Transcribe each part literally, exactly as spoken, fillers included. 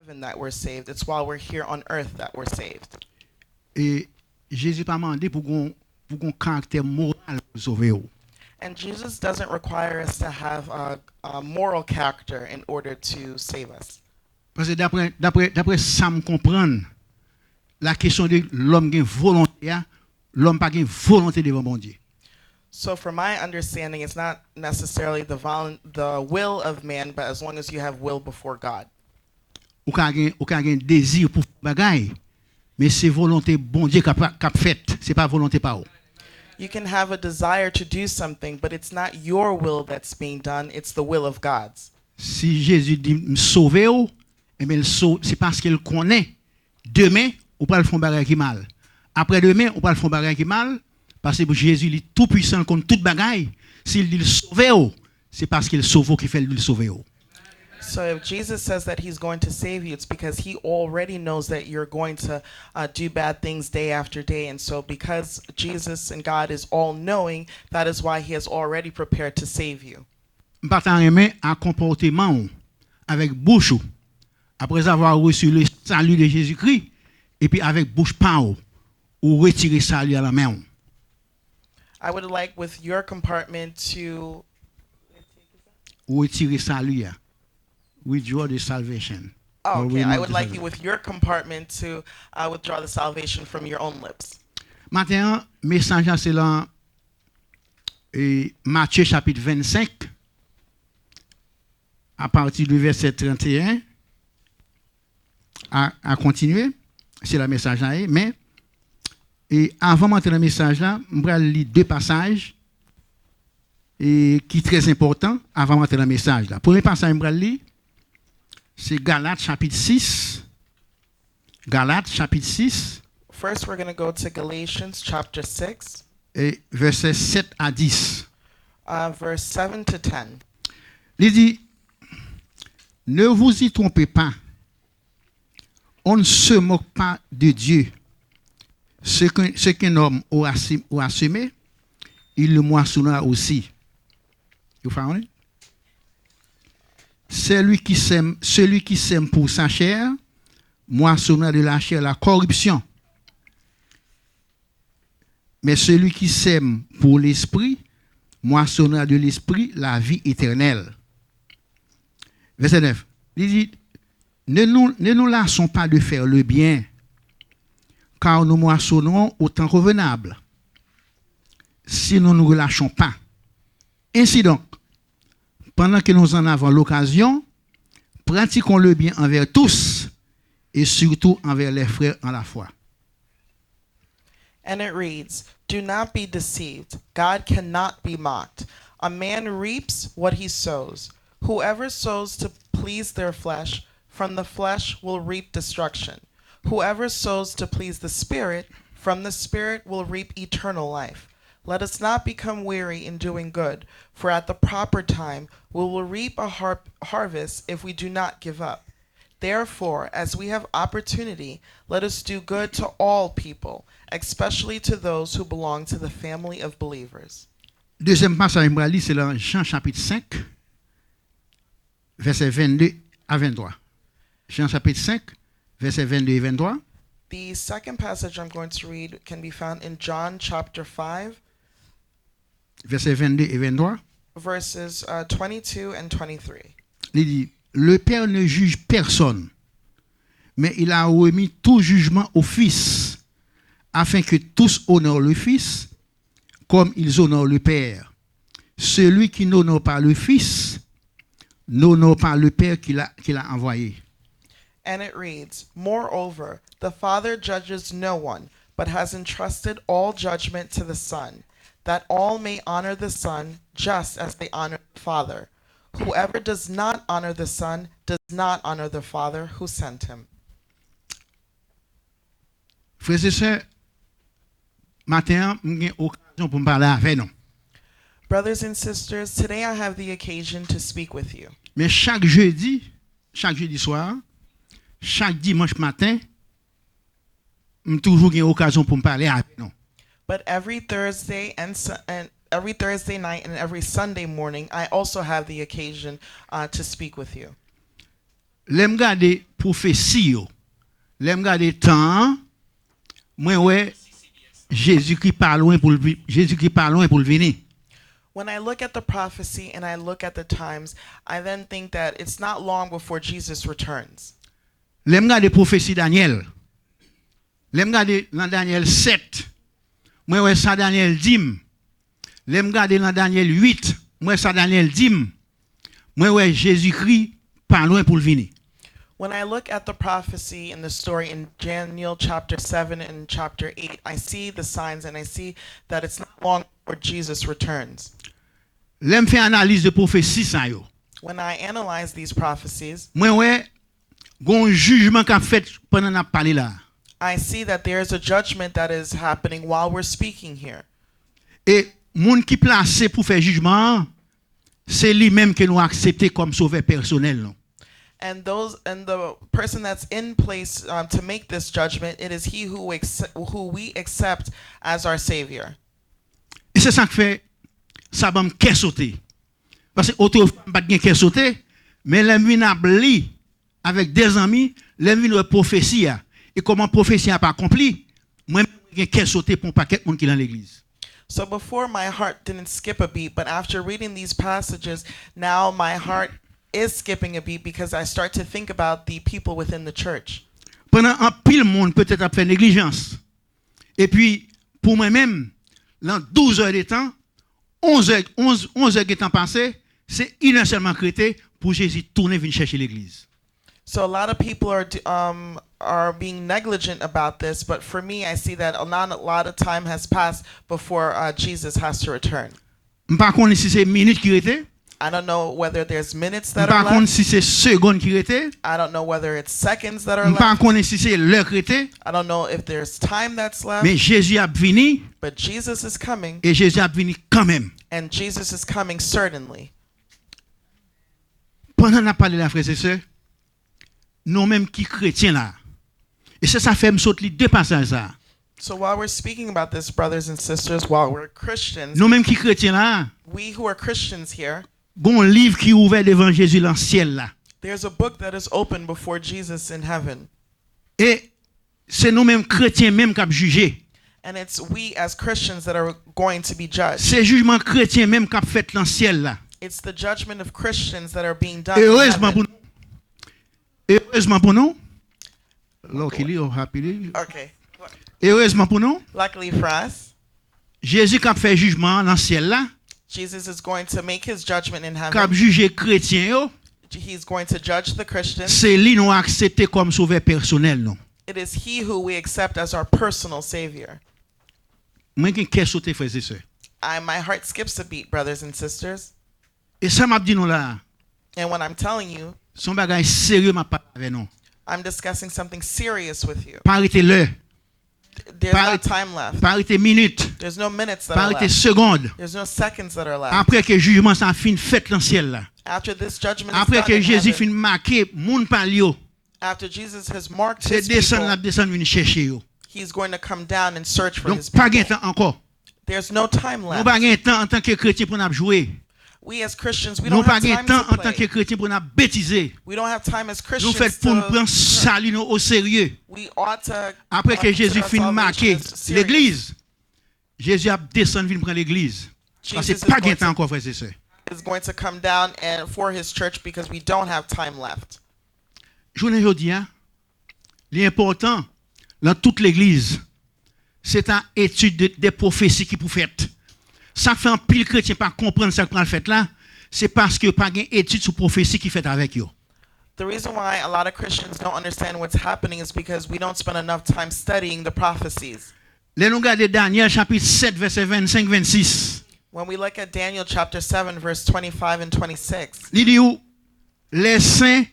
heaven that we're saved. It's while we're here on earth that we're saved. E Jezi pa mande pou gon pou gon karaktè moral pou l sove w. And Jesus doesn't require us to have a, a moral character in order to save us. Paske dapre dapre dapre sa m konprann, la kesyon de lòm gen volonte a, lòm pa gen volonte devan Bondye. So, from my understanding, it's not necessarily the volun- the will of man, but as long as you have will before God. Ou ka gen ou ka gen dezi pou fè bagay, men se volonte Bondye k ap k ap fèt, se pa volonte pa w. You can have a desire to do something, but it's not your will that's being done, it's the will of God's. Si Jezi di m sove w, enben l so, se paske l konnen demen ou pral fè yon bagay ki mal. Aprè demen ou pral fè yon bagay ki mal, paske Jezi li tou pwisan, l konn tout bagay. Si l di l sove w, se paske l sove w ki fè l di l sove w. So if Jesus says that he's going to save you, it's because he already knows that you're going to uh, do bad things day after day. And so because Jesus and God is all knowing, that is why he has already prepared to save you. M pa ta renmen a konpòteman w avèk bouch ou, après avoir reçu le salut de Jésus-Christ, epi avèk bouch pa w, ou retire sali a nan men w. I would like with your compartment to Ou retire sali a. Withdraw the salvation. Oh, Or okay. I remove would the like you salvation. With your compartment to uh, withdraw the salvation from your own lips. Maten an, mesaj la se lan e, Matye chapit vennsenk, apati de vèsè trannteyen a, a kontinye. Se la mesaj la ye. Men e, avan m antre nan mesaj la, m pral li de pasaj e, ki trè enpòtan avan m antre nan mesaj la. Premye pasaj m pral li, se Galat chapit sis. Galat chapit sis, First, we're going to go to Galatians chapter six, e, vèsè sèt a dis. uh, verse seven to ten. Li di, Ne vous y trompez pas, on ne se moque pas de Dieu. Ce que, ce qu'un homme aura, si- aura semé, il le moissonnera aussi. You found it? Celui qui sème, celui qui sème pour sa chair moissonnera de la chair la corruption. Mais celui qui sème pour l'esprit moissonnera de l'esprit la vie éternelle. Verset neuf. Il dit, ne nous, ne nous lassons pas de faire le bien, car nous moissonnerons au temps convenable, si nous ne nous relâchons pas. Ainsi donc, pendant que nous en avons l'occasion, pratiquons le bien envers tous et surtout envers les frères en la foi. And it reads, Do not be deceived. God cannot be mocked. A man reaps what he sows. Whoever sows to please their flesh, from the flesh will reap destruction. Whoever sows to please the Spirit, from the Spirit will reap eternal life. Let us not become weary in doing good, for at the proper time we will reap a har- harvest if we do not give up. Therefore, as we have opportunity, let us do good to all people, especially to those who belong to the family of believers. Dezyèm pasaj m pral li, se lan Jan chapit senk, vèsè vennde a venntwa. Jan chapit senk, vèsè vennde e venntwa. The second passage I'm going to read can be found in John chapter five, Vèsè vennde e venntwa. Verses uh, twenty-two and twenty-three. Li di, Le Père ne juge personne, mais il a remis tout jugement au Fils, afin que tous honorent le Fils comme ils honorent le Père. Celui qui n'honore pas le Fils n'honore pas le Père qui l'a, qui l'a envoyé. And it reads, Moreover, the Father judges no one, but has entrusted all judgment to the Son, that all may honor the Son just as they honor the Father. Whoever does not honor the Son does not honor the Father who sent him. Frè e sè, maten an, m gen okazyon pou m pale avè nou. Brothers and sisters, today I have the occasion to speak with you. Men chak jedi, chak jedi swa, chak dimanch maten, m toujou gen okazyon pou m pale avè nou. But every Thursday and, Su- and every Thursday night and every Sunday morning, I also have the occasion uh, to speak with you. Lè m gade pwofesi yo, lè m gade tan an, mwen wè Jezikri pa lwen pou l vi- Jezikri pa lwen pou l vini. When I look at the prophecy and I look at the times, I then think that it's not long before Jesus returns. Lè m gade pwofesi Danyèl, lè m gade nan Danyèl sèt, mwen wè sa Danyèl di m. Lè m gade nan Danyèl uit, mwen wè sa Danyèl di m. Mwen wè Jezikri pa lwen pou l vini. When I look at the prophecy and the story in Daniel chapter seven and chapter eight, I see the signs and I see that it's not long before Jesus returns. Lè m fè analiz de pwofesi sa yo, When I analyze these prophecies, mwen wè gon jijman k ap fèt pandan n ap pale la. I see that there is a judgment that is happening while we're speaking here. E moun ki plase pou fè jijman an, se li menm ke nou aksepte kòm sovè pèsonèl nou. And those and the person that's in place um, to make this judgment, it is he who accept, who we accept as our savior. E se sa k fè sa ban m kè sote. Paske otrefwa m pa t gen kè sote, men lè m vin ap li avèk de zanmi, lè m vin wè pwofesi a, e kòman pwofesi a ap akonpli, mwen menm mwen gen kè sote pou yon pakèt moun ki nan legliz. So before my heart didn't skip a beat, but after reading these passages, now my heart is skipping a beat because I start to think about the people within the church. Pandan anpil moun petèt ap fè neglijans. Epi, pou mwen menm, lan douz è de tan, onz è, onz, onz è gentan pase, se inè sèlman k rete pou Jezi tounen vin chèche legliz. So a lot of people are d- um, are being negligent about this, but for me, I see that a lot, a lot of time has passed before uh, Jesus has to return. M pa konnen si se minit ki rete, I don't know whether there's minutes m that pa are konnen left. Si se segonn ki rete, I don't know whether it's seconds that are m pa left. Konnen si se lè k rete, I don't know if there's time that's left. Men Jezi ap vini, But Jesus is coming, e Jezi ap vini kanmenm. And Jesus is coming certainly. Pandan n ap pale la, frè e sè, nou menm ki kretyen la, e se sa fè m sot li de pasaj sa. So while we're speaking about this, brothers and sisters, while we're Christians, Nou menm ki kretyen la, we who are Christians here, gon liv ki ouvè devan Jezi lan syèl la. There's a book that is open before Jesus in heaven. E se nou menm kretyen menm k ap jije. And it's we as Christians that are going to be judged. Se jijman kretyen menm k ap fèt lan syèl la. It's the judgment of Christians that are being done in Erezman heaven. Pou nou, erezman pou nou, luckily or happily, Okay. Erezman pou nou, Luckily for us, Jezi k ap fè jijman an lan syèl la, Jesus is going to make his judgment in k ap heaven. Jije kretyen yo, He's going to judge the Christians. Se li nou aksepte kòm sovè pèsonèl nou. It is he who we accept as our personal savior. Mwen gen kè sote, frè e sè. I, my heart skips a beat, brothers and sisters. E sa m ap di nou la a, And what I'm telling you, se yon bagay serye m ap pale avè nou. I'm discussing something serious with you. Pa rete lè, There's pa not rete, time left. Pa rete minit, There's no minutes that pa are rete left. Segonn. There's no seconds that are left. Apre ke jijman sa fin fèt lan syèl la, After this judgment is apre done ke in Jezi heaven, Fin make moun pa l yo, after Jesus has marked se his desann l people, ap desann vin chèche yo. He's going to come down and search for his Donk, pa people. Gen tan ankò. There's no time Nou pa left. Gen tan antanke kretyen pou n ap jwe. We as Christians, we Nou don't pa have Gen time tan to play. Antanke kretyen pou n ap betize. We don't have time as Nou fèt Christians pou n pran to. Sali nou o serye. We ought to Apre ke uh, Jezi consider fin our make salvation as serious. Legliz, Jezi ap desann vin pran legliz. Paske Jesus is pa going Gen tan to, ankò, frè e sè. Is going to come down and for his church because we don't have time left. Jounen jodi a, li enpòtan lan tout legliz, se ta etid de, de pwofesi ki pou fèt. Sa k fè anpil kretyen pa konprann sa k pral fèt la, se paske pa gen etid sou pwofesi ki fèt avèk yo. The reason why a lot of Christians don't understand what's happening is because we don't spend enough time studying the prophecies. Lè nou gade Danyèl chapit sèt vèsè vennsenk vennsis, When we look at Daniel chapter seven, verse twenty-five and twenty-six, li di w, lè sen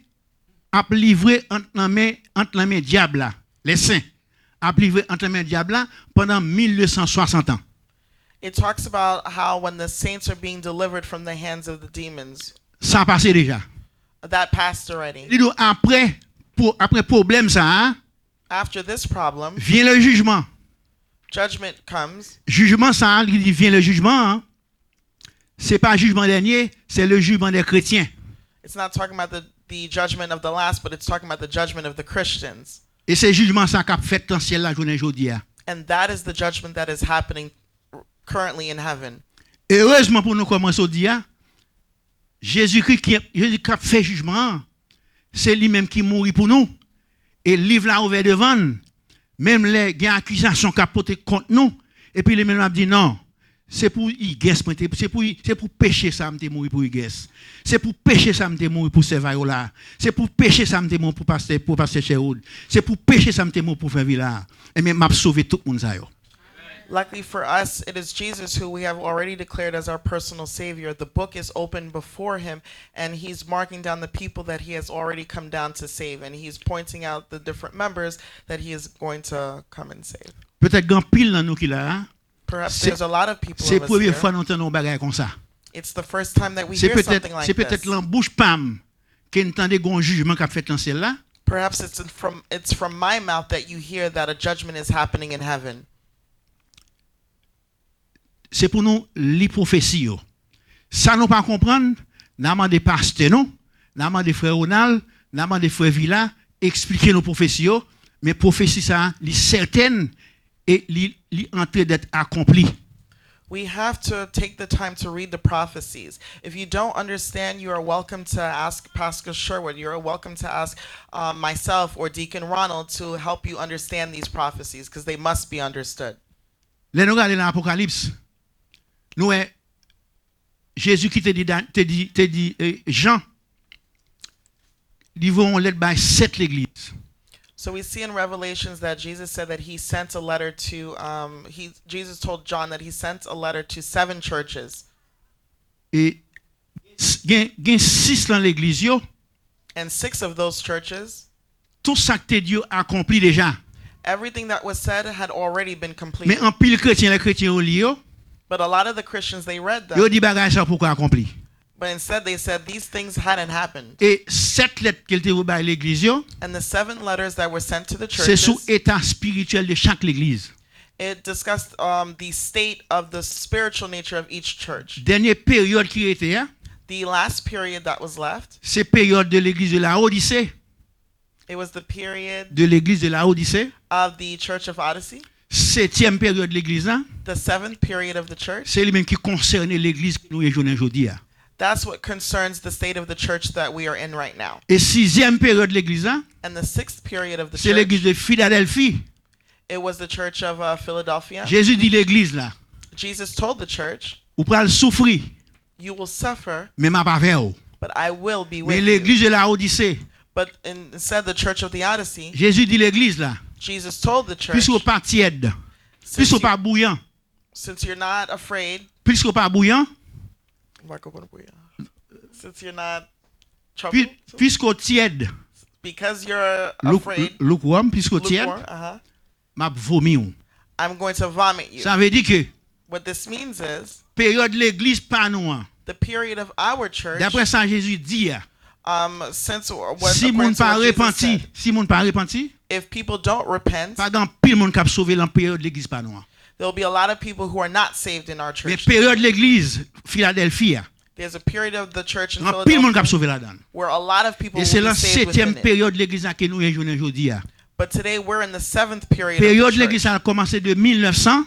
ap livre ant nan men, ant nan men dyab la. Lè sen ap livre ant nan men dyab la pandan mil de san swasant an. It talks about how when the saints are being delivered from the hands of the demons. Sa pase deja. That passed already. Li di w, apre, pou, apre pwoblèm sa a, After this problem, vyen le jijman. Judgment comes. Jijman sa a, li di vyen le jijman an, se pa jijman dènye, se le jijman dè kretyen. It's not talking about the, the judgment of the last, but it's talking about the judgment of the Christians. E se jijman sa k ap fèt nan syèl la jounen jodi a. And that is the judgment that is happening currently in heaven. Erezman pou nou, kòman jodi a, Jezikri ki, Jezi k ap fè jijman an, se li menm ki mouri pou nou. E liv la ouvè devan n. Menm lè gen akizasyon k ap pote kont nou, epi li menm ap di non, se pou Igès mwen te, se pou, se pou peche sa m te mouri pou Igès. Se pou peche sa m te mouri pou sè Viola. Se pou peche sa m te mouri pou pastè, pou pastè Sherwood. Se pou peche sa m te mouri pou frè Vila. Ebyen, m ap sove tout moun sa yo. Luckily for us, it is Jesus who we have already declared as our personal Savior. The book is open before him, and he's marking down the people that he has already come down to save, and he's pointing out the different members that he is going to come and save. Petèt gen anpil nan nou ki la a, Perhaps Se- there's a lot of people se of us premye here. Fwa nou tande yon bagay konsa. It's the first time that we Se hear petèt something like se petèt this. Lan bouch pa m ke n tande gen yon jijman k ap fèt nan syèl la. Perhaps it's from it's from my mouth that you hear that a judgment is happening in heaven. Se pou nou li pwofesi yo. Sa nou pa konprann, n a mande pastè nou, n a mande frè Ronald, n a mande frè Vila eksplike nou pwofesi yo, men pwofesi sa a, li sètèn e li, li antre dèt akonpli. We have to take the time to read the prophecies. If you don't understand, you are welcome to ask Pastor Sherwood. You're welcome to ask um, myself or Deacon Ronald to help you understand these prophecies because they must be understood. Lè nou gade nan Apokalips, nou wè Jezi ki te di, Dan- te di, te di eh, Jan, li voye yon lèt bay sèt legliz. So we see in Revelations that Jesus said that he sent a letter to um he Jesus told John that he sent a letter to seven churches. E s- gen, gen sis lan legliz yo, And six of those churches, tout sa k te di yo akonpli deja. Everything that was said had already been Men completed. Anpil kretyen, lè kretyen yo li yo, But a lot of the Christians, they read yo them, di bagay sa poko akonpli. But instead they said these things hadn't happened. E sèt lèt ke l te voye bay legliz yo, And the seven letters that were sent to the se sou churches, eta espirityèl de chak legliz. It discussed um, the state of the spiritual nature of each church. Dènye peryòd ki rete a, The last period that was left, se peryòd de legliz de Laodise, it was the period de legliz de Laodise. Of the Church of Odyssey. Setyèm peryòd legliz la, The seventh period of the church. Se li menm ki konsène legliz ke nou ye jounen jodi a. That's what concerns the state of the church that we are in right now. E sizyèm peryòd legliz la, And the sixth period of the se legliz church, de Filadèlfi. It was the church of uh, Philadelphia. Jezi di legliz la, Jesus told the church, ou pral soufri, You will suffer, men m ap avè w. But I will be Men with legliz you. De Laodise, But in, instead, the church of the Odyssey, Jezi di legliz la, Jesus told the church, Piske w pa tyèd, Since piske w you, pa bouyan, since you're not afraid, piske w pa bouyan, Marco Bonaparte, since you're not pi- troubled, piske w tyèd, because you're luk- afraid, lukwòm, piske w tyèd, lukewarm, uh-huh, m ap vomi w. I'm going to vomit you. Sa vle di ke What this means is peryòd legliz pa nou an, the period of our church, daprè sa Jezi di a, um, since what, si moun according to pa what Jesus repanti, said, si moun pa repanti, if people don't repent, pa gen anpil moun k ap sove lan peryòd legliz pa nou an. There'll be a lot of people who are not saved in our Men church. Peryòd legliz Filadèlfi a, There's a period of the church in gen anpil moun k ap Philadelphia sove ladan l. Where a lot of people E se will lan be saved setyèm within it. Peryòd legliz la ke nou ye jounen jodi a. But today we're in the seventh period of Peryòd the legliz church. La kòmanse de mil nèf san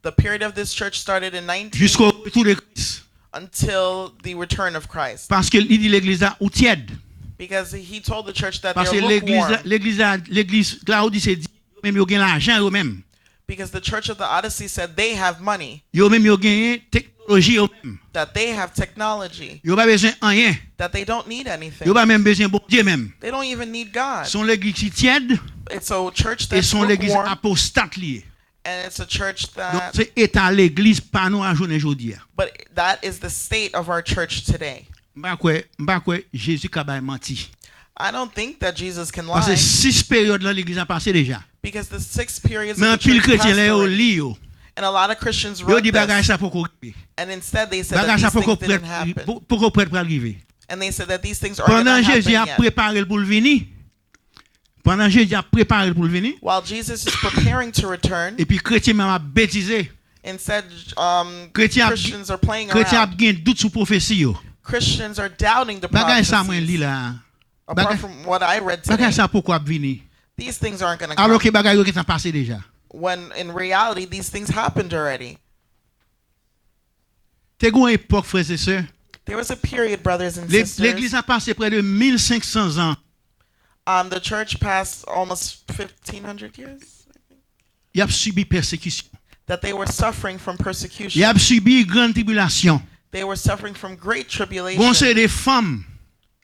The period of this church started in nineteen jisko retou de Kris. Until the return of Christ. Paske li di legliz la ou tyèd. Because he told the church that Paske they're legliz la, lukewarm. Legliz la, legliz Laodise di yo menm yo gen lajan yo menm. Because the church of the Odyssey said they have money. Yo menm yo genyen teknoloji yo menm. That they have technology. Yo pa bezwen anyen. That they don't need anything. Yo pa menm bezwen Bondye menm. They don't even need God. Se yon legliz ki tyèd. It's a church E that's se yon legliz lukewarm. Apostat li ye. And it's a church Donk that. Se eta legliz pa nou a jounen jodi a. But that is the state of our church today. M pa kwè, m pa kwè Jezi ka bay manti. I don't think that Jesus can Paske lie. Sis peryòd lan legliz la pase deja. Because the six periods Men of the anpil church kretyen passed lè yo already. Li yo, And a lot of Christians yo wrote Di bagay this. Sa poko rive. And instead they said that Bagay sa these poko things didn't Prèt, happen. po- poko prèt pral rive. And they said that these things aren't going Pandan to Jezi happen ap yet. Prepare l pou l vini, pandan Jezi ap prepare l pou l vini, While Jesus is preparing to return, epi kretyen menm ap betize. Instead, um, Kretyen ap- Christians are playing Kretyen around. Ap gen dout sou pwofesi yo. Christians are doubting the Bagay sa mwen prophecies. Li la. Apart from what I read today, bagay sa poko ap vini. These things aren't going to come. Alòske bagay yo gentan pase deja. When in reality, these things happened already. Te gen yon epòk, frè e sè, There was a period, brothers and sisters. Legliz la pase prè de mil senk san zan. Um, the church passed almost fifteen hundred years, I think. Y ap sibi pèsekisyon. That they were suffering from persecution. Y ap sibi gran tribilasyon. They were suffering from great tribulation. Gon se de fanm.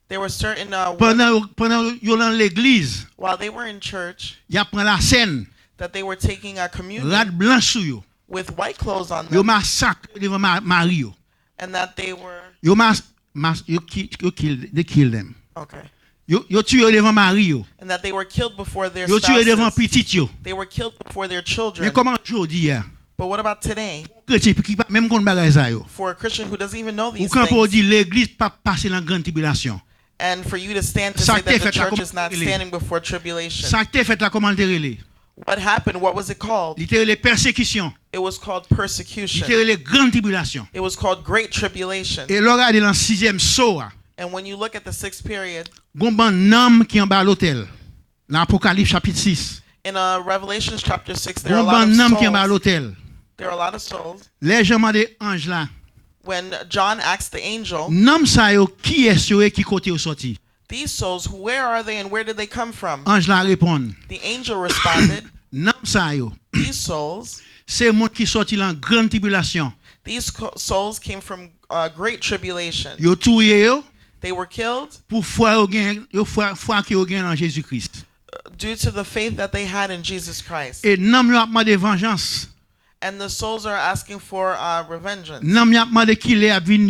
There were certain uh, pandan yo, pandan yo nan legliz, while they were in church, y ap pran lasèn, that they were taking a communion, rad blanch sou yo, with white clothes on them, yo masakre yo devan ma- mari yo. And that they were, yo mas, mas yo ki- yo kill they kill them. Okay. Yo yo tiye yo devan mari yo. And that they were killed before their spouses. Yo tiye yo devan pitit yo. They were killed before their children. Men kòman jodi a? But what about today? Kretyen ki pa menm konn bagay sa yo. For a Christian who doesn't even know these things. Ou kanpe ou di legliz p ap pase nan gran tribilasyon. And for you to stand to say that the church is not standing before tribulation. Sa k te fèt la, kòman l te rele? What happened? What was it called? Li te rele pèsekisyon. It was called persecution. Li te rele gran tribilasyon. It was called great tribulation. E lè w gade nan sizyèm so a, and when you look at the sixth period, gon bann nanm ki anba lotèl. Nan Apokalips chapit sis. In uh, Revelation chapter six, there are a lot of souls. Gon bann nanm ki anba lotèl. There are a lot of souls. Lè Jan mande anj la, when John asked the angel, nanm sa yo, kiyès yo ye, ki kote yo sòti? These souls, where are they and where did they come from? Anj la reponn. The angel responded, nanm sa yo, these souls, se moun ki sòti nan gran tribilasyon. These souls came from uh, great tribulation. Yo touye yo. They were killed. Pou fwa yo gen, yo fwa, fwa ke yo gen nan Jezi Kris. Due to the faith that they had in Jesus Christ. E nanm yo ap mande vanjans. And the souls are asking for uh, revengeance. Nanm yo ap mande kilè y ap vin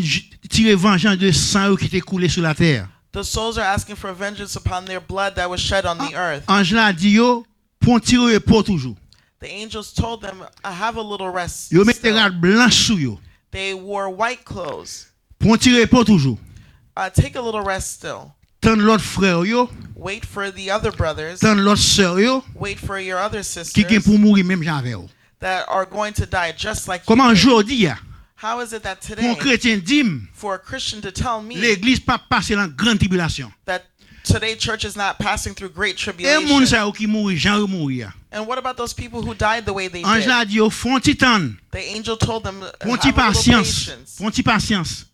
tire vanjans de san yo ki te koule sou latè. The souls are asking for vengeance upon their blood that was shed on the earth. Anj la di yo, pran ti repo toujou. The angels told them, "I have a little rest." Yo mete rad blanch sou yo. They wore white clothes. Pran ti repo toujou. Uh, take a little rest still. Tann lòt frè w yo. Wait for the other brothers. Tann lòt sè w yo. Wait for your other sisters. Ki gen pou mouri menm jan avè w. That are going to die just like you did. Kòman jodi a, how is it that today, pou yon kretyen di m, for a Christian to tell me, legliz p ap pase nan gran tribilasyon? That today church is not passing through great tribulation. E moun sa yo ki mouri jan yo mouri a? And what about those people who died the way they did? Anj la di yo, fè yon ti tann. The angel told them, "Have a little patience." Fè yon ti pasyans. Fè yon ti pasyans.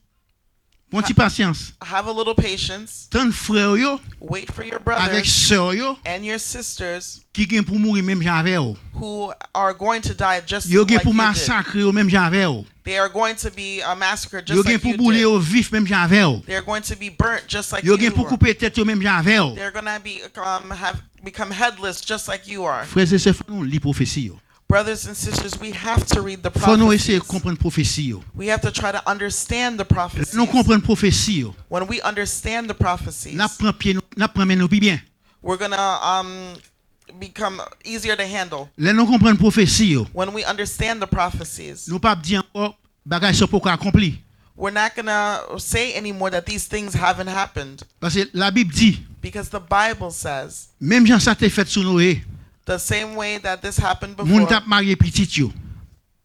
Pran ti pasyans. Have a little patience. Tann frè w yo. Wait for your brothers, avèk sè w yo, and your sisters, ki gen pou mouri menm jan avè w. Who are going to die just like you did. Yo gen pou masakre yo menm jan avè w. They are going to be uh, massacred just like you did. Yo gen pou boule yo vif menm jan avè w. They are going to be burnt just like you were. Yo gen pou koupe tèt yo menm jan avè w. They're going to be, um, have become headless just like you are. Frè e sè, fò nou li pwofesi yo. Brothers and sisters, we have to read the prophecies. Fò nou eseye konprann pwofesi yo. We have to try to understand the prophecies. Lè nou konprann pwofesi yo, when we understand the prophecies, n ap pran pye nou, n ap pran men nou pi byen. We're gonna um, become easier to handle. Lè nou konprann pwofesi yo, when we understand the prophecies, nou p ap di ankò, bagay sa poko akonpli. We're not gonna say anymore that these things haven't happened. Paske Labib di, because the Bible says, menm jan sa te fèt sou Noye, the same way that this happened before, moun t ap marye pitit yo.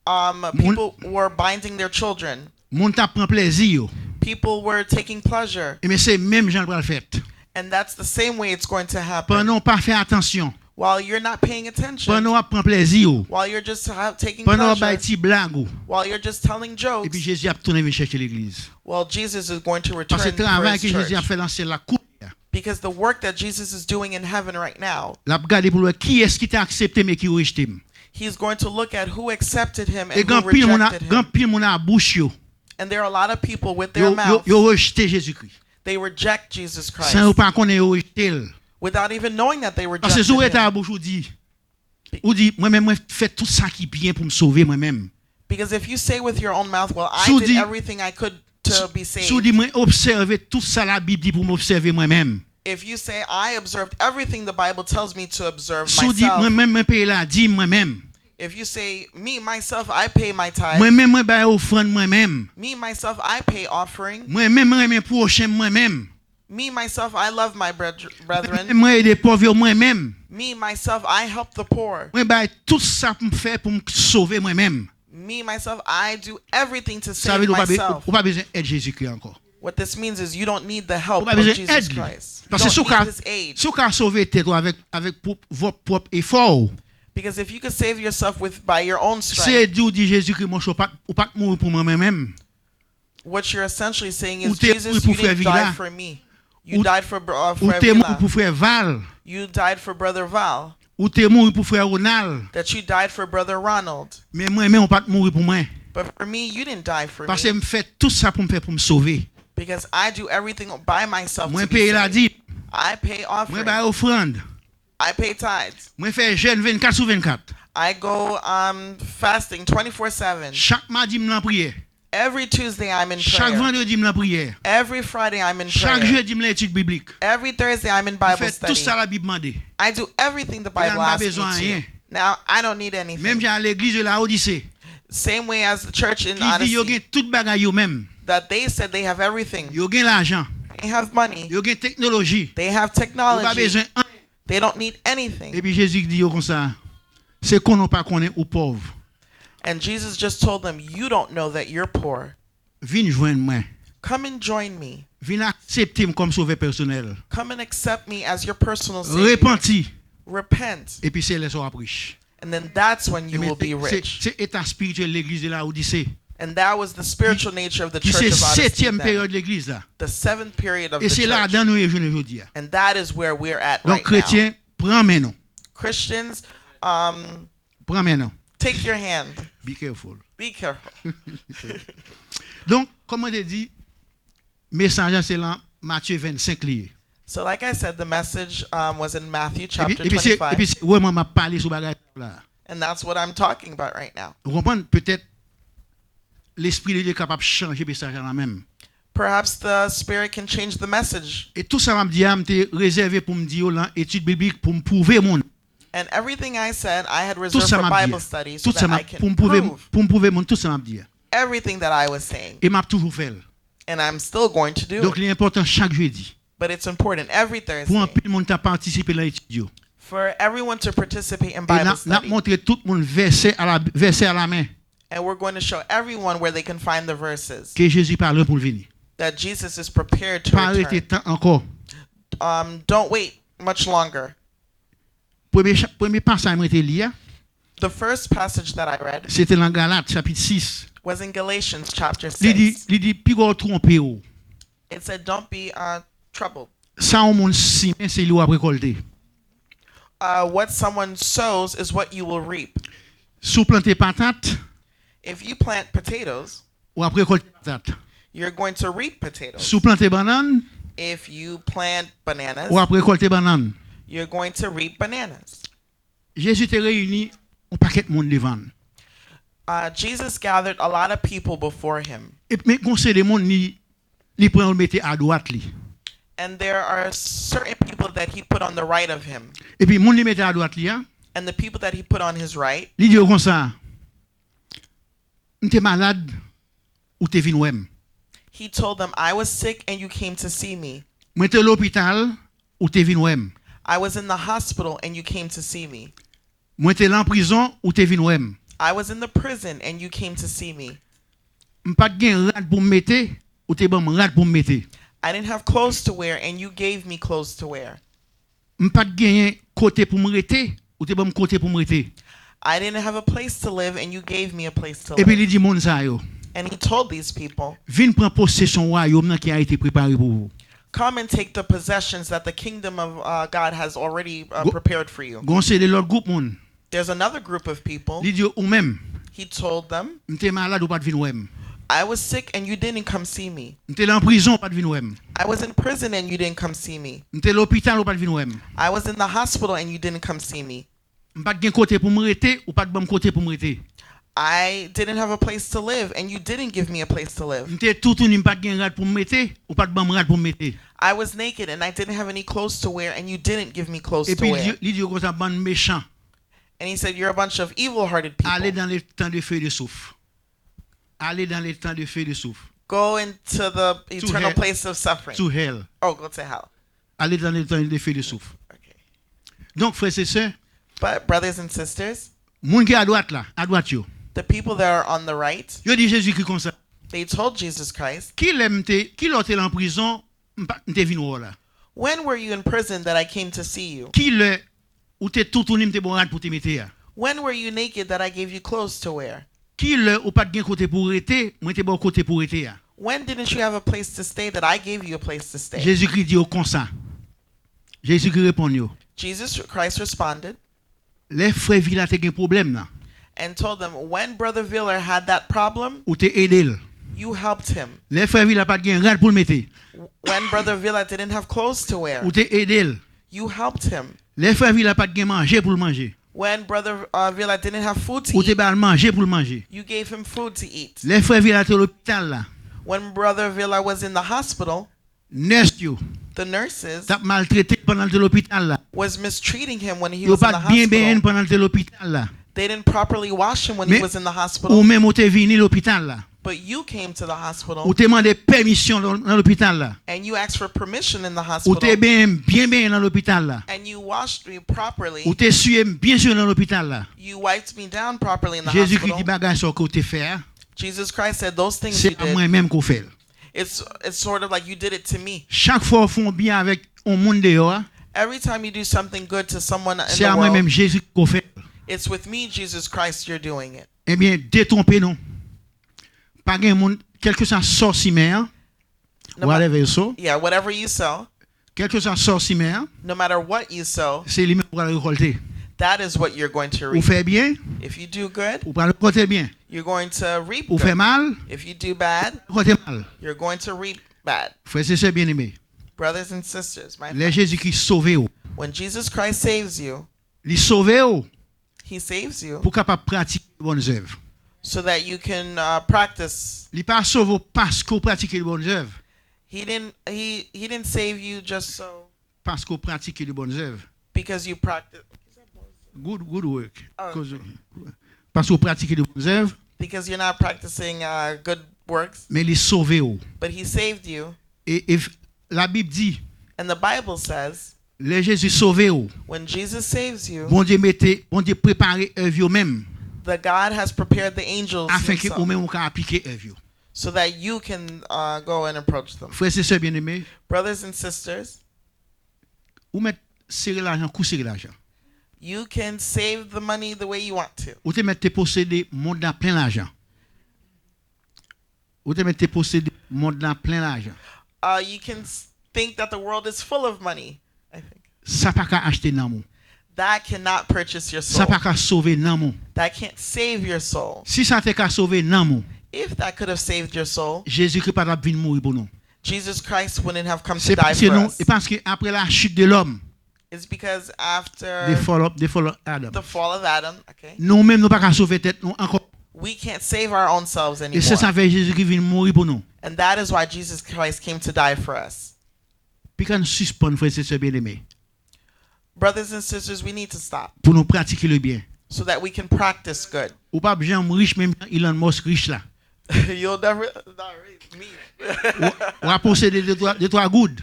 Um, moun, people were binding their children. Moun t ap pran plezi yo. People were taking pleasure. Ebyen, se menm jan l pral fèt. And that's the same way it's going to happen. Pandan w pa fè atansyon. While you're not paying attention, pandan w ap pran plezi w, while you're just ha- taking pleasure, pandan w ap bay ti blag ou, while you're just telling jokes, epi Jezi ap tounen vin chèche legliz. Well, Jesus is going to return for his church. Paske travay ke Jezi ap fè nan syèl la kounye a. Because the work that Jesus is doing in heaven right now, l ap gade pou l wè kiyès ki te aksepte m e ki rejte m. He's going to look at who accepted him and who rejected him. E gen anpil moun a, gen anpil moun a bouch yo. And there are a lot of people with their mouth, yo, yo, yo rejte Jezikri. They reject Jesus Christ. San yo pa konnen yo rejte l. Without even knowing that they rejected him. Paske si w rete a bouch ou di, ou di, mwen menm, mwen fè tout sa ki byen pou m sove mwen menm. Because if you say with your own mouth, "Well, I did everything I could to be saved." Si w di, mwen obsève tout sa Labib di pou m obsève mwen menm. If you say, "I observed everything the Bible tells me to observe myself." Si w di, mwen menm, mwen peye ladim mwen menm. If you say, "Me, myself, I pay my tithe." Mwen menm, mwen bay ofrann mwen menm. "Me, myself, I pay offering." Mwen menm, mwen renmen pwochen m mwen menm. "Me, myself, I love my bred- brethren." Mwen menm, mwen ede pòv yo mwen menm. "Me, myself, I help the poor." Mwen bay tout sa pou m fè pou m sove mwen menm. "Me, myself, I do everything to save myself." Sa vle di ou pa be- ou pa bezwen èd Jezikri ankò. What this means is you don't need the help of Jesus Christ. You don't need his aid. Ou pa bezwen èd li. Paske si w ka, si w ka sove tèt ou avèk, avèk pwòp, vòp pwòp efò w, because if you could save yourself with by your own strength, se di w di Jezikri, monchè, ou pa t, ou pa t mouri pou mwen, mwen menm. What you're essentially saying is, Jesus, you didn't die for me. You died for, uh, for Avila. Ou te mouri pou frè Val. You died for Brother Val. Ou te mouri pou frè Ronald. That you died for Brother Ronald. Men mwen menm, ou pa t mouri pou mwen. But for me, you didn't die for me. Paske m fè tout sa pou m fè pou m sove. Because I do everything by myself to be saved. Mwen peye ladim. I pay offering. Mwen bay ofrann. I pay tithes. Mwen fè jèn vennkat sou vennkat. I go, um, fasting twenty-four seven. Chak madi, m nan priyè. Every Tuesday, I'm in prayer. Chak vandredi, m nan priyè. Every Friday, I'm in prayer. Chak jedi, m nan etid biblik. Every Thursday, I'm in Bible study. M fè tout sa Labib mande. I do everything the Bible asks me to. Kounye a m pa bezwen anyen. Now, I don't need anything. Menm jan legliz de Laodise. Same way as the church in Odyssey. Ki di yo gen tout bagay yo menm. That they said they have everything. Yo gen lajan. They have money. Yo gen teknoloji. They have technology. Yo pa bezwen anyen. They don't need anything. Epi Jezi di yo konsa, se konnen w pa konnen ou pòv. And Jesus just told them, "You don't know that you're poor. Vin jwenn mwen. Come and join me. Vin aksepte m kòm sovè pèsonèl. Come and accept me as your personal Savior. Repanti. Repent." Epi se lè sa w ap rich. And then that's when you will be rich. Ebyen, se, se, se eta espirityèl legliz de Laodise. And that was the spiritual nature of the church of Odyssey then. Ki, ki se setyèm peryòd legliz la. The seventh period of the church. E se ladan nou ye jounen jodi a. And that is where we're at right now. Donk, kretyen, pran men nou. Christians, um, pran men nou. Take your hand. Be careful. Be careful. Donk, kòm mwen te di, mesaj la se lan Matye vennsenk li ye. So, like I said, the message, um, was in Matthew chapter twenty-five. Epi, epi se, epi se vrèman m ap pale sou bagay la. And that's what I'm talking about right now. Ou konprann? Petèt, Lespri de Dye kapab chanje mesaj la menm. Perhaps the Spirit can change the message. E tout sa m ap di a, m te rezève pou m di yo lan etid biblik pou m pwouve moun. And everything I said, I had reserved for Bible study so that I can prove. Tout sa m ap, pou m pwouve, pou m pwouve moun tout sa m ap di a. Everything that I was saying. E m ap toujou fè l. And I'm still going to do it. Donk, li enpòtan chak jedi. But it's important every Thursday. Pou anpil moun ta patisipe nan etid yo. For everyone to participate in Bible study. E n ap, n ap montre tout moun vèsè a la, vèsè a la men. And we're going to show everyone where they can find the verses. Ke Jezi pa lwen pou l vini. That Jesus is prepared to return. Pa rete tan ankò. Um, don't wait much longer. Premye cha-, premye pasaj mwen te li a, the first passage that I read, se te nan Galat, chapit sis. Was in Galatians chapter six. Li di, li di, "Piga w twonpe w." It said, "Don't be, uh, troubled." Sa yon moun simen, se li w ap rekòlte. Uh, what someone sows is what you will reap. Si w plante patat, if you plant potatoes, w ap rekòlte patat. You're going to reap potatoes. Si w plante bannann, if you plant bananas, w ap rekòlte bannann. You're going to reap bananas. Jezi te reyini yon pakèt moun devan l. Uh, Jesus gathered a lot of people before him. E, men gon seri de moun li, li pran yo mete adwat li. And there are certain people that he put on the right of him. Epi moun li mete adwat li a, and the people that he put on his right, li di yo konsa, "M te malad, ou te vin wè m. He told them, 'I was sick and you came to see me. Mwen te lopital, ou te vin wè m. I was in the hospital and you came to see me. Mwen te lan prizon, ou te vin wè m. I was in the prison and you came to see me. M pa t gen rad pou m mete, ou te ban m rad pou m mete. I didn't have clothes to wear and you gave me clothes to wear. M pa t genyen kote pou m rete, ou te ban m kote pou m rete.'" I didn't have a place to live and you gave me a place to live. Epi li di moun sa yo, and he told these people, "Vin pran posesyon wayòm nan ki a ete prepare pou ou." "Come and take the possessions that the kingdom of, uh, God has already, uh, prepared for you." Gon seri de lòt gwoup moun. There's another group of people. Li di yo, "Ou menm, he told them, m te malad, ou pa t vin wè m. I was sick and you didn't come see me. M te lan prizon, ou pa t vin wè m. I was in prison and you didn't come see me. M te lopital, ou pa t vin wè m. I was in the hospital and you didn't come see me. M pa t gen kote pou m rete, ou pa t ban m kote pou m rete. I didn't have a place to live and you didn't give me a place to live. M te toutouni, m pa t gen rad pou m mete, ou pa t ban m rad pou m mete." I was naked and I didn't have any clothes to wear and you didn't give me clothes to wear. Epi li, li di yo konsa, "Bann mechan." And he said, "You're a bunch of evil-hearted people. Allez dans l'étang de feu et de soufre. Allez dans l'étang de feu et de soufre." Go into the eternal place of suffering. To hell. Oh, go to hell. Allez dans l'étang de feu et de soufre. Okay. Donk, frè e sè, but brothers and sisters, moun ki adwat la, adwat yo, the people that are on the right, yo di Jezikri konsa, They told Jesus Christ, Kilè m te, kilè w te lan prizon, m pa- m te vin wè w la? When were you in prison that I came to see you? Kilè ou te toutouni, m te ba w rad pou te mete a? When were you naked that I gave you clothes to wear? Kilè ou pa t gen kote pou w rete, mwen te ba w kote pou w rete a? When didn't you have a place to stay that I gave you a place to stay? Jezikri di yo konsa. Jezikri reponn yo. Jesus Christ responded Lè frè Vila te gen pwoblèm nan, and told them, When Brother Villa had that problem, ou te ede l. You helped him. Lè frè Vila pa t gen rad pou l mete, When Brother Villa didn't have clothes to wear, ou te ede l. You helped him. Lè frè Vila pa t gen manje pou l manje, When Brother uh, Villa didn't have food to ou te eat, ba l manje pou l manje. You gave him food to eat. Lè frè Vila te lopital la, When Brother Villa was in the hospital, nèse yo the nurses t ap maltrete l pandan l te lopital la. Was mistreating him when he Yo was in pa the t byen benyen l hospital. Pandan l te lopital la. They didn't properly wash him when he Men was in the ou hospital. Menm ou te vini lopital la. But you came to the hospital Ou te mande pèmisyon nan nan lopital la. And you asked for permission in the Ou te hospital benyen m byen benyen nan lopital la. And you washed me properly. Ou te siye m byen siye nan lopital la. You wiped me down properly in the Jezikri di hospital. Bagay sa w ke w te fè a, Jesus Christ said, Those things se you a mwen did, menm ke w fè l. it's, it's sort of like you did it to me. Chak fwa w fè yon byen avèk yon moun deyò a, Every time you do something good to someone in se the a mwen menm world, Jezikri ke w fè l. It's with me, Jesus Christ, you're doing it. Ebyen, detwonpe nou. Pa gen moun, kèlkeswa sa w simen an, No ma- whatever you sow, Yeah, whatever you sow, kèlkeswa sa w simen an, no matter what you sow, se li menm ou pral rekòlte. That is what you're going to Ou reap. Fè byen, If you do good, ou pral rekòlte byen. You're going to reap Ou fè good. Mal, If you do bad, rekòlte mal. You're going to reap bad. Frè e sè byeneme, Brothers and sisters, my lè Jezikri sove w, when Jesus Christ saves you, li sove w He saves you pou w kapab pratike bòn zèv. So that you can uh, practice. Li pa sove w paske w pratike bòn zèv. He didn't. He he didn't save you just so Paske w pratike de bòn zèv. Because you practice. Good, good work. Oh. Koz- Paske w pratike de bòn zèv, Because you're not practicing uh, good works. Men li sove w. But He saved you. E, e f- Labib di, And the Bible says, lè Jezi sove w, When Jesus saves you, Bondye mete, Bondye prepare èv yo menm, The God has prepared the angels afen ke ou himself, menm ou ka aplike èv yo. So that you can uh, go and approach them. Frè e sè byeneme, Brothers and sisters, ou mèt sere lajan kou sere lajan. You can save the money the way you want to. Ou te mèt te posede mond la plen lajan. Ou te mèt te posede mond la plen lajan. Uh, you can s- think that the world is full of money. I think Sa pa ka achte nanm ou. That cannot purchase your Sa soul. Pa ka sove nanm ou. That can't save your soul. Si sa te ka sove nanm ou, If that could have saved your soul, Jezikri pa t ap vin mouri pou nou. Jesus Christ wouldn't have come to Se die paske for nou, us. E paske apre la chute de l'homme, It's because after the fall of, the fall of Adam, the fall of Adam, okay, nou menm nou pa ka sove tèt nou ankò. We can't save our own selves E anymore. Se sa fè Jezikri vin mouri pou nou. And that is why Jesus Christ came to die for us. Pika n sispann, frè e sè byeneme, Brothers and sisters, we need to stop pou nou pratike le byen. So that we can practice good. Ou p ap janm rich menm jan Elon Musk rich la. You'll never, not rich, me. W ap posede de twa, de twa goud.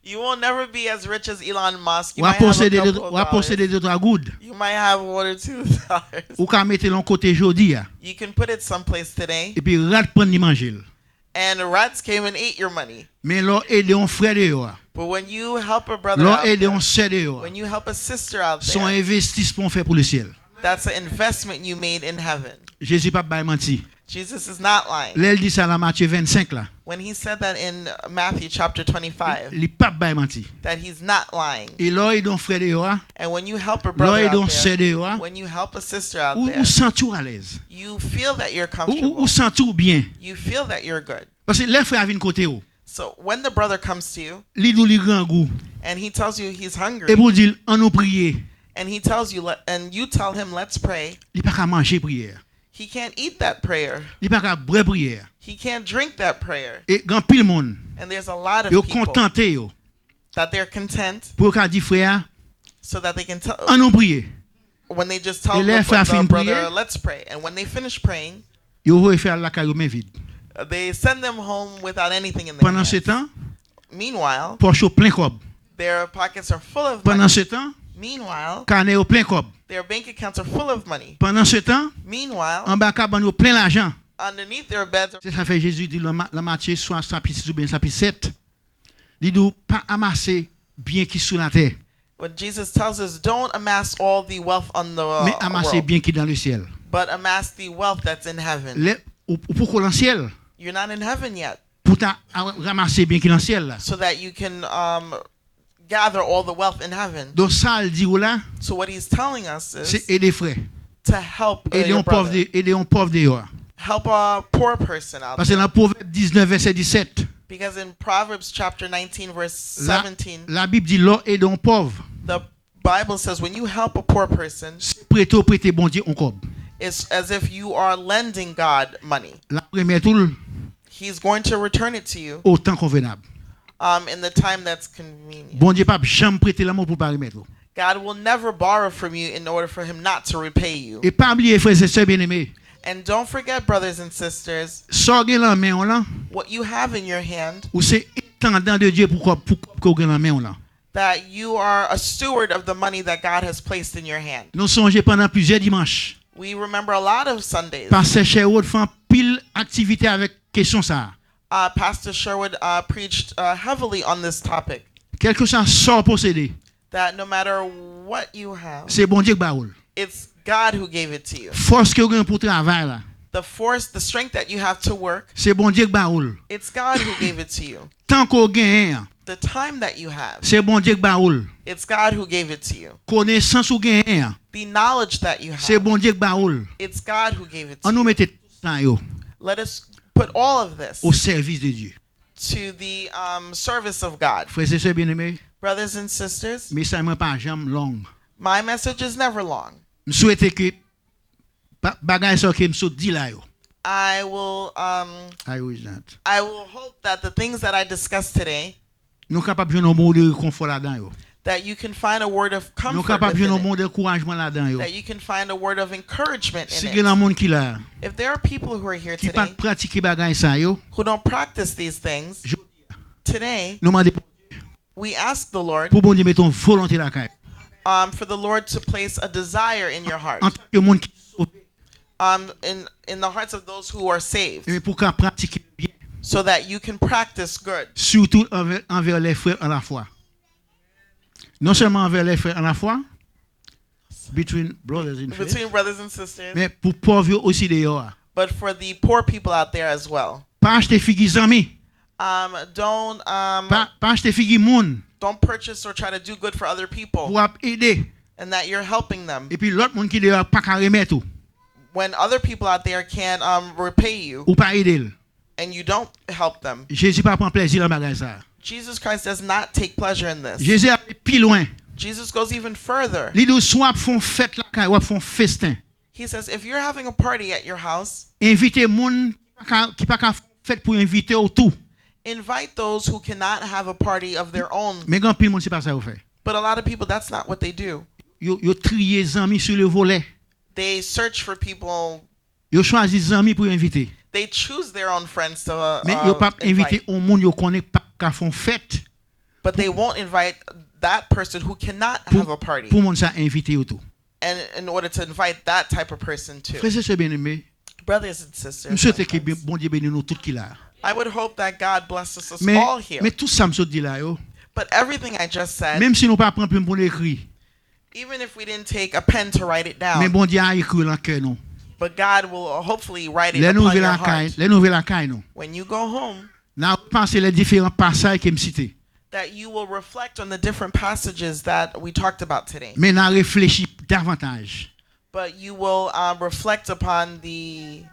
You won't never be as rich as Elon Musk. You W might ap have a posede de, couple of w ap posede dollars. De twa goud. You might have one or two dollars. Ou ka mete l yon kote jodi a. You can put it someplace today, Epi rat pran li manje l. And rats came and ate your money. Men lè w ede yon frè deyò a, But when you help a brother lè out w ede there, yon sè deyò a, when you help a sister out se yon there, envestisman w fè pou lesyèl. That's an investment you made in heaven. Jezi p ap bay manti. Jesus is not lying. Lè l di sa nan Matye vennsenk la, When he said that in Matthew chapter twenty-five, li p ap bay manti. That he's not lying. E lè w ede yon frè deyò a, And when you help a lè w brother ede yon out sè there, deyò a, when you help a sister out ou, there, ou santi w alèz. You feel that you're Ou, ou, comfortable. Ou santi w byen. You feel that you're good. Paske lè frè a vin kote w, So when the brother comes to you li di w li grangou, and he tells you he's hungry, epi w di l, "Ann nou priye." And he tells you, let, and you tell him, "Let's pray," Li pa ka manje priyè a. He can't eat that prayer. Li pa ka bwè priyè a. He can't drink that prayer. E gen anpil moun, And there's a lot of yo people kontante yo that they're content pou yo ka di frè a, so that they can tell, "Ann nou priye." When they just tell E lè the, frè a the fin brother, priye, "Let's pray." And when they finish praying, yo voye frè a lakay yo men vid. They send them home without anything in their Pandan se hands. Tan, Meanwhile, pòch yo plen kòb. Their pockets are full of Pandan money. Se tan, Meanwhile, kanè yo plen kòb. Their bank accounts are full of money. Pandan se tan, Meanwhile, anba kabann yo plen lajan. Underneath their beds. Se sa fè Jezi di nan Ma- nan Matye swa chapit sis oubyen chapit sèt, li di w pa amase byen ki sou latè, When Jesus tells us, "Don't amass all the wealth on the men amase world, byen ki nan le syèl. But amass the wealth that's in heaven." Lè ou, ou poko nan syèl, You're not in heaven yet, pou ta a- ranmase byen ki nan syèl la. So that you can um, gather all the wealth in heaven. Donk sa l di w la, So what he's telling us is se ede frè, to help uh, ede your yon pòv brother, de- ede yon pòv deyò a. Help a poor person out Paske there. Nan Pwovèb diznèf vèsè disèt, Because in Proverbs chapter nineteen, verse la, seventeen, Labib di lè w ede yon pòv, the Bible says when you help a poor person, se prete w prete Bondye yon kòb. It's as if you are lending God money. L ap remèt ou l He's going to return it to you otan konvenab. Um, in the time that's convenient. Bondye p ap janm prete lanmou pou l pa remèt ou. God will never borrow from you in order for him not to repay you. E pa bliye, frè e sè byeneme, And don't forget, brothers and sisters, sa w gen nan men w lan, what you have in your hand, ou se entandan de Dye pou kòb, pou kòb ke w gen nan men w lan. That you are a steward of the money that God has placed in your hand. Nou sonje pandan plizyè dimanch, We remember a lot of Sundays. Pastè Sherwood fè anpil aktivite avèk kesyon sa a. Uh, Pastor Sherwood uh, preached uh, heavily on this topic. Kèlkeswa sa w posede, That no matter what you have, se Bondye k ba ou l. It's God who gave it to you. Fòs ke w gen pou travay la, The force, the strength that you have to work, se Bondye k ba ou l. It's God who gave it to you. Tan ke w genyen an, The time that you have, se Bondye k ba ou l. It's God who gave it to you. Konesans ou genyen an, The knowledge that you have, se Bondye k ba ou l. It's God who gave it to you. An nou mete tout sa yo Let us put all of this o sèvis de Dye. To the um, service of God. Frè e sè byeneme, Brothers and sisters, mesaj mwen pa janm long. My message is never long. M swete ke pa- bagay sa yo ke m sot di la yo, I will um, I wish that. I will hope that the things that I discussed today, nou kapab jwenn yon mo de rekonfò ladan yo. That you can find a word of comfort. Nou kapab jwenn yon mo de ankourajman ladan yo. That you can find a word of encouragement in it. Si gen nan moun ki la, if there are people who are here today, ki pa t pratike bagay sa yo, who don't practice these things, jodi a, today, nou mande we ask the Lord, pou Bondye mete yon volonte lakay, um, for the Lord to place a desire in your heart, antanke moun ki sove, um, in in the hearts of those who are saved, e pou ka pratike byen, so that you can practice good, sitou anvè, anvè lè frè an lafwa. Non sèlman anvè lè frè an lafwa, between brothers and friends, between brothers and sisters, men pou pòv yo osi deyò a. But for the poor people out there as well. Pa achte figi zanmi. Um, don't um, pa, pa achte figi moun. Don't purchase or try to do good for other people. Pou w ap ede. And that you're helping them. Epi lòt moun ki deyò a pa ka remèt ou. When other people out there can't um, repay you. Ou pa ede l. And you don't help them. Jezi pa pran plezi nan bagay sa. Jesus Christ does not take pleasure in this. Jezi ale pi lwen. Jesus goes even further. Li di w si w ap fè yon fèt lakay, w ap fè yon festen. He says, if you're having a party at your house, envite moun ki pa ka, ki pa ka fè yon fèt pou yo envite w tou. Invite those who cannot have a party of their own. Men gen anpil moun se pa sa yo fè. But a lot of people, that's not what they do. Yo, yo triye zanmi sou le volè. They search for people. Yo chwazi zanmi pou yo envite. They choose their own friends to uh, men yo p ap envite yon moun yo konnen k p ap ka fè yon fèt. But they won't invite that person who cannot have a party. Pou moun sa envite yo tou. And in order to invite that type of person too. Frè e sè byeneme, brothers and sisters, m swete ke Bondye beni nou tout ki la. I would hope that God blesses us all here. Men tout sa m sot di la yo, but everything I just said, menm si nou pa pran plim pou n ekri, even if we didn't take a pen to write it down, men Bondye a ekri yo nan kè nou. But God will hopefully write it upon your heart. Lè nou rive lakay, lè nou rive lakay nou, when you go home, n a repase lè diferan pasaj ke m site. That you will reflect on the different passages that we talked about today. Men n a reflechi davantaj. But you will uh, reflect upon the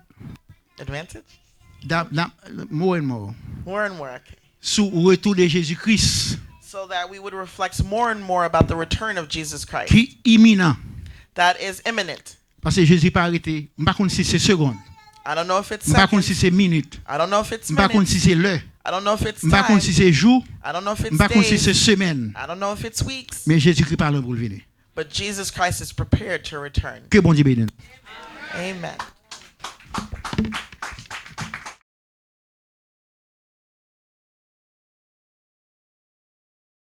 advantage? Da, da, more and more. More and more, okay. Sou retou de Jezi Kris. So that we would reflect more and more about the return of Jesus Christ. Ki iminan. That is imminent. Paske Jezi pa rete, m pa konn si se segonn. I don't know if it's seconds. M pa konn si se minit. I don't know if it's minutes. M pa konn si se lè. I don't know if it's time. M pa konn si se jou. I don't know if it's days. M pa konn si se semèn. I don't know if it's weeks. Men Jezikri pa lwen pou l vini. But Jesus Christ is prepared to return. Ke Bondye beni nou. Amen.